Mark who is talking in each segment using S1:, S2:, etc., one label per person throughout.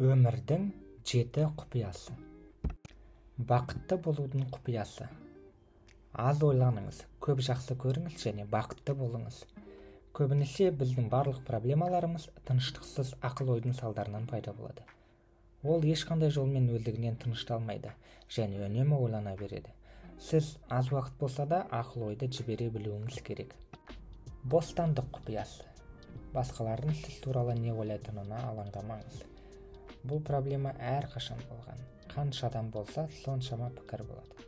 S1: Өмірдің 7 құпиясы. Бақытты болудың құпиясы. Аз ойланыңыз, көп жақсы көріңіз және бақытты болыңыз. Көбінесе біздің барлық проблемаларымыз тыныштықсыз ақыл-ойдың салдарынан пайда болады. Ол ешқандай жолмен өздігінен тынышталмайды және үнемі ойлана береді. Сіз аз уақыт болса да ақыл-ойды жібере білуіңіз керек. Бостандық құпиясы. Басқалардың сіз туралы не ойлайтынына алаңдамаңыз. Бұл проблема әрқашан болған. Қанша адам болса, соншама пікір болады.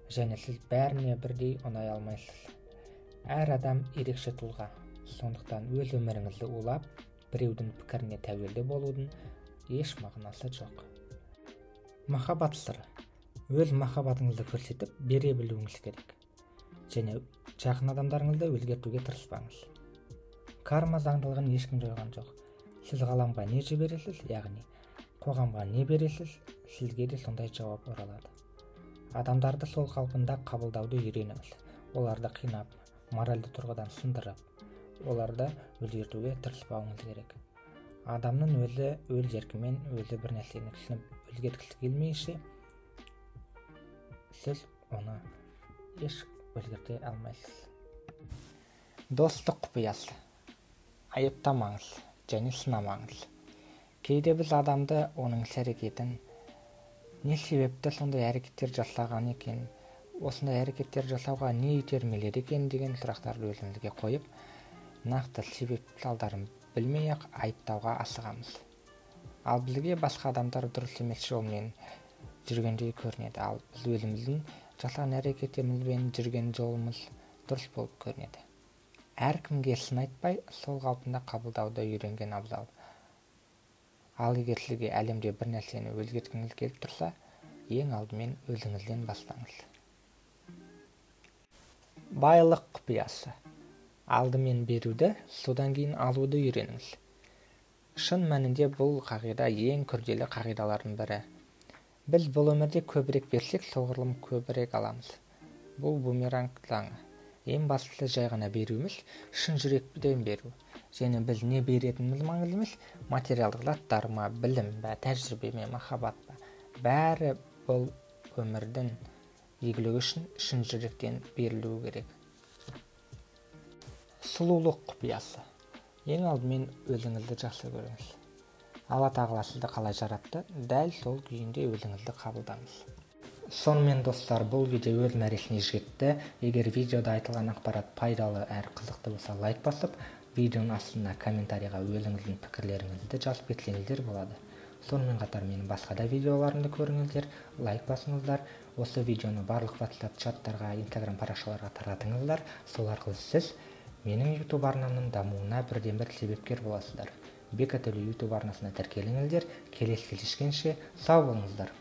S1: Және сіз бәріне бірдей ұнай алмайсыз. Әр адам ерекше тұлға. Сондықтан өз өміріңізді улап, біреудің пікіріне тәуелді болудың еш мағынасы жоқ. Махаббат сыры. Өз махаббатыңызды көрсетіп, бере білуіңіз керек. Және жақын адамдарыңызды өзгертуге тырыспаңыз. Карма заңдылығын ешкім жойған жоқ. Сіз ғаламға не жібересіз, яғни қоғамға не бересіз, сізге де сондай жауап оралады. Адамдарды сол қалпында қабылдауды үйреніңіз. Оларды қинап, моральды тұрғыдан сындырып, оларды өзгертуге тырыспауыңыз керек. Адамның өзі өз еркімен өзі бір нәрсені түсініп өзгерткісі келмейінше, сіз оны еш өзгерте алмайсыз. Достық құпиясы. Айыптамаңыз және сынамаңыз. Кейде біз адамды, оның іс-әрекетін, не себепті сондай әрекеттер жасаған екен, осындай әрекеттер жасауға не итермеледі екен деген сұрақтарды өзімізге қойып, нақты себеп салдарын білмей-ақ айыптауға асығамыз. Ал бізге басқа адамдар дұрыс емес жолмен жүргендей көрінеді, ал біз өзіміздің жасаған әрекетімізбен жүрген жолымыз дұрыс болып көрінеді. Әркімге сын айтпай, сол қалпында қабылдауды үйренген абзал. Ал егер сізге әлемде бір нәрсені өзгерткіңіз келіп тұрса, ең алдымен өзіңізден бастаңыз. Байлық құпиясы. Алдымен беруді, содан кейін алуды үйреніңіз. Шын мәнінде бұл қағида ең күрделі қағидалардың бірі. Біз бұл өмірде көбірек берсек, соғұрлым көбірек аламыз. Бұл бумеранг заңы. Ең бастысы жай ғана беру емес, шын жүректен беру. Және біз не беретініміз маңызды емес, материалдық заттар ма, білім бе, тәжірибе ме, махаббат па, бәрі бұл өмірдің игілігі үшін шын жүректен берілуі керек. Сұлулық құпиясы. Ең алдымен өзіңізді жақсы көріңіз. Алла тағала сізді қалай жаратты, дәл сол күйінде өзіңізді қабылдаңыз. Сонымен достар, бұл видео өз мәресіне жетті. Егер видеода айтылған ақпарат пайдалы әрі қызықты болса, лайк басып, видеоның астына комментарийға өзіңіздің пікірлеріңізді жазып кетсеңіздер болады. Сонымен қатар менің басқа да видеоларымды көріңіздер, лайк басыңыздар. Осы видеоны барлық WhatsApp чаттарға, Instagram парақшаларға таратыңыздар. Сол арқылы сіз менің YouTube арнамның дамуына бірден-бір себепкер боласыздар. Бек Ателі YouTube арнасына тіркеліңіздер. Келесі кездескенше сау болыңыздар.